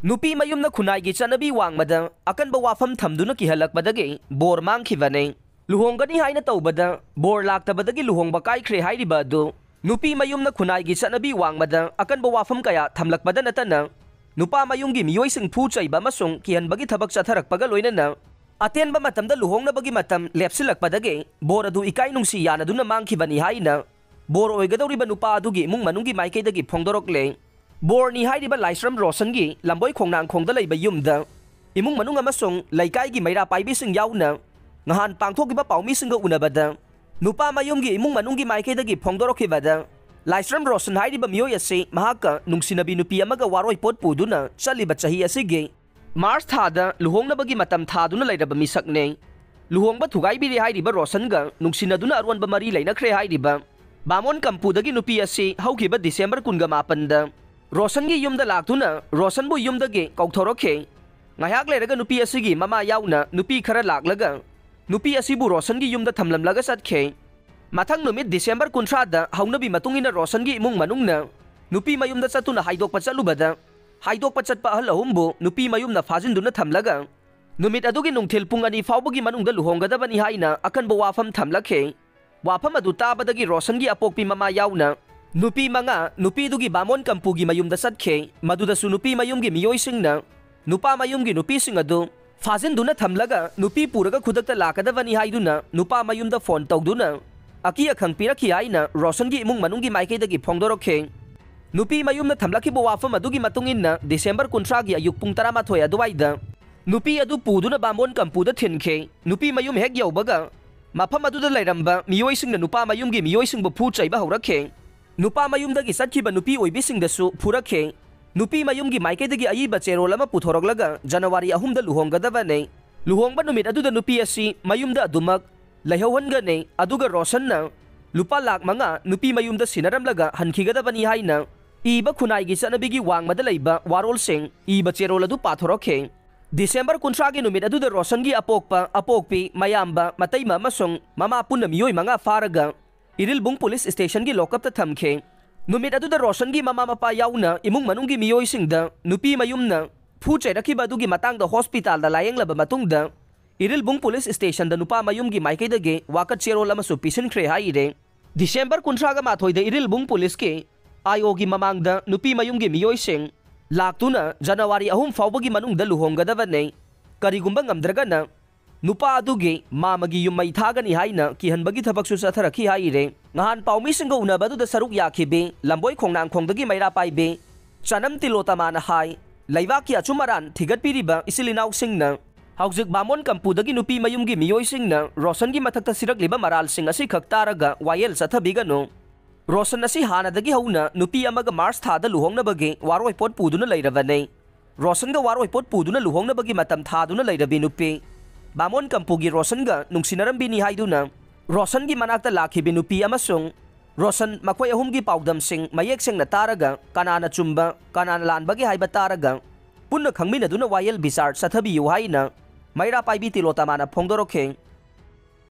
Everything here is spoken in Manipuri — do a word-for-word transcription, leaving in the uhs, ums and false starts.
ꯅꯨꯄꯤ ꯃꯌꯨꯝꯅ ꯈꯨꯟꯅꯥꯏꯒꯤ ꯆꯠꯅꯕꯤ ꯋꯥꯡꯃꯗ ꯑꯀꯟꯕ ꯋꯥꯐꯝ ꯊꯝꯗꯨꯅ ꯀꯤꯍꯜꯂꯛꯄꯗꯒꯤ ꯕꯣꯔ ꯃꯥꯡꯈꯤꯕꯅꯤ꯫ ꯂꯨꯍꯣꯡꯒꯅꯤ ꯍꯥꯏꯅ ꯇꯧꯕꯗ ꯕꯣꯔ ꯂꯥꯛꯇꯕꯗꯒꯤ ꯂꯨꯍꯣꯡꯕ ꯀꯥꯏꯈ꯭ꯔꯦ ꯍꯥꯏꯔꯤꯕ ꯑꯗꯨ ꯅꯨꯄꯤ ꯃꯌꯨꯝꯅ ꯈꯨꯟꯅꯥꯏꯒꯤ ꯆꯠꯅꯕꯤ ꯋꯥꯡꯃꯗ ꯑꯀꯟꯕ ꯋꯥꯐꯝ ꯀꯌꯥ ꯊꯝꯂꯛꯄꯗ ꯅꯠꯇꯅ ꯅꯨꯄꯥ ꯃꯌꯨꯝꯒꯤ ꯃꯤꯑꯣꯏꯁꯤꯡ ꯐꯨ ꯆꯩꯕ ꯑꯃꯁꯨꯡ ꯀꯤꯍꯟꯕꯒꯤ ꯊꯕꯛ ꯆꯠꯊꯔꯛꯄꯒ ꯂꯣꯏꯅꯅ ꯑꯇꯦꯟꯕ ꯃꯇꯝꯗ ꯂꯨꯍꯣꯡꯅꯕꯒꯤ ꯃꯇꯝ ꯂꯦꯞꯁꯤꯜꯂꯛꯄꯗꯒꯤ ꯕꯣꯔ ꯑꯗꯨ ꯏꯀꯥꯏ ꯅꯨꯡꯁꯤ ꯌꯥꯅꯗꯨꯅ ꯃꯥꯡꯈꯤꯕꯅꯤ ꯍꯥꯏꯅ ꯕꯣꯔ ꯑꯣꯏꯒꯗꯧꯔꯤꯕ ꯅꯨꯄꯥ ꯑꯗꯨꯒꯤ ꯏꯃꯨꯡ ꯃꯅꯨꯡꯒꯤ ꯃꯥꯏꯀꯩꯗꯒꯤ ꯐꯣꯡꯗꯣꯔꯛꯂꯦ꯫ ꯕꯣꯔꯅꯤ ꯍꯥꯏꯔꯤꯕ ꯂꯥꯏꯁ꯭ꯔꯝ ꯔꯣꯁꯟꯒꯤ ꯂꯝꯕꯣꯏ ꯈꯣꯡꯅꯥꯡꯈꯣꯡꯗ ꯂꯩꯕ ꯌꯨꯝꯗ ꯏꯃꯨꯡ ꯃꯅꯨꯡ ꯑꯃꯁꯨꯡ ꯂꯩꯀꯥꯏꯒꯤ ꯃꯩꯔꯥ ꯄꯥꯏꯕꯤꯁꯤꯡ ꯌꯥꯎꯅ ꯉꯍꯥꯟ ꯄꯥꯡꯊꯣꯛꯈꯤꯕ ꯄꯥꯎꯃꯤꯁꯤꯡꯒ ꯎꯅꯕꯗ ꯅꯨꯄꯥ ꯃꯌꯨꯝꯒꯤ ꯏꯃꯨꯡ ꯃꯅꯨꯡꯒꯤ ꯃꯥꯏꯀꯩꯗꯒꯤ ꯐꯣꯡꯗꯣꯔꯛꯈꯤꯕꯗ ꯂꯥꯏꯁ꯭ꯔꯝ ꯔꯣꯁꯟ ꯍꯥꯏꯔꯤꯕ ꯃꯤꯑꯣꯏ ꯑꯁꯤ ꯃꯍꯥꯛꯀ ꯅꯨꯡꯁꯤꯅꯕꯤ ꯅꯨꯄꯤ ꯑꯃꯒ ꯋꯥꯔꯣꯏ ꯄꯣꯠ ꯄꯨꯗꯨꯅ ꯆꯠꯂꯤꯕ ꯆꯍꯤ ꯑꯁꯤꯒꯤ ꯃꯥꯔꯆ ꯊꯥꯗ ꯂꯨꯍꯣꯡꯅꯕꯒꯤ ꯃꯇꯝ ꯊꯥꯗꯨꯅ ꯂꯩꯔꯕ ꯃꯤꯁꯛꯅꯤ꯫ ꯂꯨꯍꯣꯡꯕ ꯊꯨꯒꯥꯏꯕꯤꯔꯦ ꯍꯥꯏꯔꯤꯕ ꯔꯣꯁꯟꯒ ꯅꯨꯡꯁꯤꯅꯗꯨꯅ ꯑꯔꯣꯟꯕ ꯃꯔꯤ ꯂꯩꯅꯈ꯭ꯔꯦ ꯍꯥꯏꯔꯤꯕ ꯕꯥꯃꯣꯟ ꯀꯝꯄꯨꯗꯒꯤ ꯅꯨꯄꯤ ꯑꯁꯤ ꯍꯧꯈꯤꯕ ꯗꯤꯁꯦꯝꯕꯔ ꯀꯨꯟꯒ ꯃꯥꯄꯟꯗ ꯔꯣꯁꯟꯒꯤ ꯌꯨꯝꯗ ꯂꯥꯛꯇꯨꯅ ꯔꯣꯁꯟꯕꯨ ꯌꯨꯝꯗꯒꯤ ꯀꯧꯊꯣꯔꯛꯈꯤ꯫ ꯉꯥꯏꯍꯥꯛ ꯂꯩꯔꯒ ꯅꯨꯄꯤ ꯑꯁꯤꯒꯤ ꯃꯃꯥ ꯌꯥꯎꯅ ꯅꯨꯄꯤ ꯈꯔ ꯂꯥꯛꯂꯒ ꯅꯨꯄꯤ ꯑꯁꯤꯕꯨ ꯔꯣꯁꯟꯒꯤ ꯌꯨꯝꯗ ꯊꯝꯂꯝꯂꯒ ꯆꯠꯈꯤ꯫ ꯃꯊꯪ ꯅꯨꯃꯤꯠ ꯗꯤꯁꯦꯝꯕꯔ ꯀꯨꯟꯊ꯭ꯔꯥꯗ ꯍꯧꯅꯕꯤ ꯃꯇꯨꯡ ꯏꯟꯅ ꯔꯣꯁꯟꯒꯤ ꯏꯃꯨꯡ ꯃꯅꯨꯡꯅ ꯅꯨꯄꯤ ꯃꯌꯨꯝꯗ ꯆꯠꯇꯨꯅ ꯍꯥꯏꯗꯣꯛꯄ ꯆꯠꯂꯨꯕꯗ ꯍꯥꯏꯗꯣꯛꯄ ꯆꯠꯄ ꯑꯍꯜ ꯑꯍꯨꯝꯕꯨ ꯅꯨꯄꯤ ꯃꯌꯨꯝꯅ ꯐꯥꯖꯤꯟꯗꯨꯅ ꯊꯝꯂꯒ ꯅꯨꯃꯤꯠ ꯑꯗꯨꯒꯤ ꯅꯨꯡꯊꯤꯜ ꯄꯨꯡ ꯑꯅꯤ ꯐꯥꯎꯕꯒꯤ ꯃꯅꯨꯡꯗ ꯂꯨꯍꯣꯡꯒꯗꯕꯅꯤ ꯍꯥꯏꯅ ꯑꯀꯟꯕ ꯋꯥꯐꯝ ꯊꯝꯂꯛꯈꯤ꯫ ꯋꯥꯐꯝ ꯑꯗꯨ ꯇꯥꯕꯗꯒꯤ ꯔꯣꯁꯟꯒꯤ ꯑꯄꯣꯛꯄꯤ ꯃꯃꯥ ꯌꯥꯎꯅ ꯅꯨꯄꯤ ꯃꯉꯥ ꯅꯨꯄꯤꯗꯨꯒꯤ ꯕꯥꯃꯣꯟ ꯀꯝꯄꯨꯒꯤ ꯃꯌꯨꯝꯗ ꯆꯠꯈꯤ꯫ ꯃꯗꯨꯗꯁꯨ ꯅꯨꯄꯤ ꯃꯌꯨꯝꯒꯤ ꯃꯤꯑꯣꯏꯁꯤꯡꯅ ꯅꯨꯄꯥ ꯃꯌꯨꯝꯒꯤ ꯅꯨꯄꯤꯁꯤꯡ ꯑꯗꯨ ꯐꯥꯖꯤꯟꯗꯨꯅ ꯊꯝꯂꯒ ꯅꯨꯄꯤ ꯄꯨꯔꯒ ꯈꯨꯗꯛꯇ ꯂꯥꯛꯀꯗꯕꯅꯤ ꯍꯥꯏꯗꯨꯅ ꯅꯨꯄꯥ ꯃꯌꯨꯝꯗ ꯐꯣꯟ ꯇꯧꯗꯨꯅ ꯑꯀꯤ ꯑꯈꯪ ꯄꯤꯔꯛꯈꯤ ꯍꯥꯏꯅ ꯔꯣꯁꯟꯒꯤ ꯏꯃꯨꯡ ꯃꯅꯨꯡꯒꯤ ꯃꯥꯏꯀꯩꯗꯒꯤ ꯐꯣꯡꯗꯣꯔꯛꯈꯤ꯫ ꯅꯨꯄꯤ ꯃꯌꯨꯝꯅ ꯊꯝꯂꯛꯈꯤꯕ ꯋꯥꯐꯝ ꯑꯗꯨꯒꯤ ꯃꯇꯨꯡ ꯏꯟꯅ ꯗꯤꯁꯦꯝꯕꯔ ꯀꯨꯟꯊ꯭ꯔꯥꯒꯤ ꯑꯌꯨꯛ ꯄꯨꯡ ꯇꯔꯥꯃꯥꯊꯣꯏ ꯑꯗꯨꯋꯥꯏꯗ ꯅꯨꯄꯤ ꯑꯗꯨ ꯄꯨꯗꯨꯅ ꯕꯥꯃꯣꯟ ꯀꯝꯄꯨꯗ ꯊꯤꯟꯈꯤ꯫ ꯅꯨꯄꯤ ꯃꯌꯨꯝ ꯍꯦꯛ ꯌꯧꯕꯒ ꯃꯐꯝ ꯑꯗꯨꯗ ꯂꯩꯔꯝꯕ ꯃꯤꯑꯣꯏꯁꯤꯡꯅ ꯅꯨꯄꯥ ꯃꯌꯨꯝꯒꯤ ꯃꯤꯑꯣꯏꯁꯤꯡꯕꯨ ꯐꯨ ꯆꯩꯕ ꯍꯧꯔꯛꯈꯤ꯫ ꯅꯨꯄꯥ ꯃꯌꯨꯝꯗꯒꯤ ꯆꯠꯈꯤꯕ ꯅꯨꯄꯤ ꯑꯣꯏꯕꯤꯁꯤꯡꯗꯁꯨ ꯐꯨꯔꯛꯈꯤ꯫ ꯅꯨꯄꯤ ꯃꯌꯨꯝꯒꯤ ꯃꯥꯏꯀꯩꯗꯒꯤ ꯑꯏꯕ ꯆꯦꯔꯣꯜ ꯑꯃ ꯄꯨꯊꯣꯔꯛꯂꯒ ꯖꯅꯋꯥꯔꯤ ꯑꯍꯨꯝꯗ ꯂꯨꯍꯣꯡꯒꯗꯕꯅꯤ꯫ ꯂꯨꯍꯣꯡꯕ ꯅꯨꯃꯤꯠ ꯑꯗꯨꯗ ꯅꯨꯄꯤ ꯑꯁꯤ ꯃꯌꯨꯝꯗ ꯑꯗꯨꯃꯛ ꯂꯩꯍꯧꯍꯟꯒꯅꯤ꯫ ꯑꯗꯨꯒ ꯔꯣꯁꯟꯅ ꯂꯨꯄꯥ ꯂꯥꯈ ꯃꯉꯥ ꯅꯨꯄꯤ ꯃꯌꯨꯝꯗ ꯁꯤꯟꯅꯔꯝꯂꯒ ꯍꯟꯈꯤꯒꯗꯕꯅꯤ ꯍꯥꯏꯅ ꯏꯕ ꯈꯨꯟꯅꯥꯏꯒꯤ ꯆꯠꯅꯕꯤꯒꯤ ꯋꯥꯡꯃꯗ ꯂꯩꯕ ꯋꯥꯔꯣꯜꯁꯤꯡ ꯏꯕ ꯆꯦꯔꯣꯜ ꯑꯗꯨ ꯄꯥꯊꯣꯔꯛꯈꯤ꯫ ꯗꯤꯁꯦꯝꯕꯔ ꯀꯨꯟꯊ꯭ꯔꯥꯒꯤ ꯅꯨꯃꯤꯠ ꯑꯗꯨꯗ ꯔꯣꯁꯟꯒꯤ ꯑꯄꯣꯛꯄ, ꯑꯄꯣꯛꯄꯤ, ꯃꯌꯥꯝꯕ, ꯃꯇꯩꯃ ꯑꯃꯁꯨꯡ ꯃꯃꯥ ꯄꯨꯟꯅ ꯃꯤꯑꯣꯏ ꯃꯉꯥ ꯐꯥꯔꯒ ꯏꯔꯤꯜꯕꯨꯡ ꯄꯨꯂꯤꯁ ꯁ꯭ꯇꯦꯁꯟꯒꯤ ꯂꯣꯀꯞꯇ ꯊꯝꯈꯤ꯫ ꯅꯨꯃꯤꯠ ꯑꯗꯨꯗ ꯔꯣꯁꯟꯒꯤ ꯃꯃꯥ ꯃꯄꯥ ꯌꯥꯎꯅ ꯏꯃꯨꯡ ꯃꯅꯨꯡꯒꯤ ꯃꯤꯑꯣꯏꯁꯤꯡꯗ ꯅꯨꯄꯤ ꯃꯌꯨꯝꯅ ꯐꯨ ꯆꯩꯔꯛꯈꯤꯕ ꯑꯗꯨꯒꯤ ꯃꯇꯥꯡꯗ ꯍꯣꯁꯄꯤꯇꯥꯜꯗ ꯂꯥꯌꯦꯡꯂꯕ ꯃꯇꯨꯡꯗ ꯏꯔꯤꯜꯕꯨꯡ ꯄꯨꯂꯤꯁ ꯁ꯭ꯇꯦꯁꯟꯗ ꯅꯨꯄꯥ ꯃꯌꯨꯝꯒꯤ ꯃꯥꯏꯀꯩꯗꯒꯤ ꯋꯥꯀꯠ ꯆꯦꯔꯣꯜ ꯑꯃꯁꯨ ꯄꯤꯁꯤꯟꯈ꯭ꯔꯦ ꯍꯥꯏꯔꯦ꯫ ꯗꯤꯁꯦꯝꯕꯔ ꯀꯨꯟꯊ꯭ꯔꯥꯒ ꯃꯥꯊꯣꯏꯗ ꯏꯔꯤꯜꯕꯨꯡ ꯄꯨꯂꯤꯁꯀꯤ ꯑꯥꯏ ꯑꯣꯒꯤ ꯃꯃꯥꯡꯗ ꯅꯨꯄꯤ ꯃꯌꯨꯝꯒꯤ ꯃꯤꯑꯣꯏꯁꯤꯡ ꯂꯥꯛꯇꯨꯅ ꯖꯅꯋꯥꯔꯤ ꯑꯍꯨꯝ ꯐꯥꯎꯕꯒꯤ ꯃꯅꯨꯡꯗ ꯂꯨꯍꯣꯡꯒꯗꯕꯅꯤ, ꯀꯔꯤꯒꯨꯝꯕ ꯉꯝꯗ꯭ꯔꯒꯅ ꯅꯨꯄꯥ ꯑꯗꯨꯒꯤ ꯃꯥꯃꯒꯤ ꯌꯨꯝ ꯃꯩ ꯊꯥꯒꯅꯤ ꯍꯥꯏꯅ ꯀꯤꯍꯟꯕꯒꯤ ꯊꯕꯛꯁꯨ ꯆꯠꯊꯔꯛꯈꯤ ꯍꯥꯏꯔꯦ꯫ ꯅꯍꯥꯟ ꯄꯥꯎꯃꯤꯁꯤꯡꯒ ꯎꯅꯕ ꯑꯗꯨꯗ ꯁꯔꯨꯛ ꯌꯥꯈꯤꯕꯤ ꯂꯝꯕꯣꯏ ꯈꯣꯡꯅꯥꯡꯈꯣꯡꯗꯒꯤ ꯃꯩꯔꯥ ꯄꯥꯏꯕꯤ ꯆꯅꯝ ꯇꯤꯂꯣꯇꯃꯥꯅ ꯍꯥꯏ, ꯂꯩꯕꯥꯛꯀꯤ ꯑꯆꯨꯝ ꯑꯔꯥꯟ ꯊꯤꯒꯠꯄꯤꯔꯤꯕ ꯏꯆꯤꯜ ꯏꯅꯥꯎꯁꯤꯡꯅ ꯍꯧꯖꯤꯛ ꯕꯥꯃꯣꯟ ꯀꯝꯄꯨꯗꯒꯤ ꯅꯨꯄꯤ ꯃꯌꯨꯝꯒꯤ ꯃꯤꯑꯣꯏꯁꯤꯡꯅ ꯔꯣꯁꯟꯒꯤ ꯃꯊꯛꯇ ꯁꯤꯔꯛꯂꯤꯕ ꯃꯔꯥꯜꯁꯤꯡ ꯑꯁꯤꯈꯛ ꯇꯥꯔꯒ ꯋꯥꯌꯦꯜ ꯆꯠꯊꯕꯤꯒꯅꯨ꯫ ꯔꯣꯁꯟ ꯑꯁꯤ ꯍꯥꯟꯅꯗꯒꯤ ꯍꯧꯅ ꯅꯨꯄꯤ ꯑꯃꯒ ꯃꯥꯔꯆ ꯊꯥꯗ ꯂꯨꯍꯣꯡꯅꯕꯒꯤ ꯋꯥꯔꯣꯏꯄꯣꯠ ꯄꯨꯗꯨꯅ ꯂꯩꯔꯕꯅꯤ꯫ ꯔꯣꯁꯟꯒ ꯋꯥꯔꯣꯏꯄꯣꯠ ꯄꯨꯗꯨꯅ ꯂꯨꯍꯣꯡꯅꯕꯒꯤ ꯃꯇꯝ ꯊꯥꯗꯨꯅ ꯂꯩꯔꯕꯤ ꯅꯨꯄꯤ꯫ ꯕꯥꯃꯣꯟ ꯀꯝꯄꯨꯒꯤ ꯔꯣꯁꯟꯒ ꯅꯨꯡꯁꯤꯅꯔꯝꯕꯤꯅꯤ ꯍꯥꯏꯗꯨꯅ ꯔꯣꯁꯟꯒꯤ ꯃꯅꯥꯛꯇ ꯂꯥꯛꯈꯤꯕꯤ ꯅꯨꯄꯤ ꯑꯃꯁꯨꯡ ꯔꯣꯁꯟ ꯃꯈꯣꯏ ꯑꯍꯨꯝꯒꯤ ꯄꯥꯎꯗꯝꯁꯤꯡ ꯃꯌꯦꯛ ꯁꯦꯡꯅ ꯇꯥꯔꯒ ꯀꯅꯥꯅ ꯆꯨꯝꯕ, ꯀꯅꯥꯅ ꯂꯥꯟꯕꯒꯦ ꯍꯥꯏꯕ ꯇꯥꯔꯒ ꯄꯨꯟꯅ ꯈꯪꯃꯤꯟꯅꯗꯨꯅ ꯋꯥꯌꯦꯜ ꯕꯤꯆꯥꯔ ꯆꯠꯊꯕꯤꯌꯨ ꯍꯥꯏꯅ ꯃꯩꯔꯥ ꯄꯥꯏꯕꯤ ꯇꯤꯂꯣꯇꯃꯥꯅ ꯐꯣꯡꯗꯣꯔꯛꯈꯤ꯫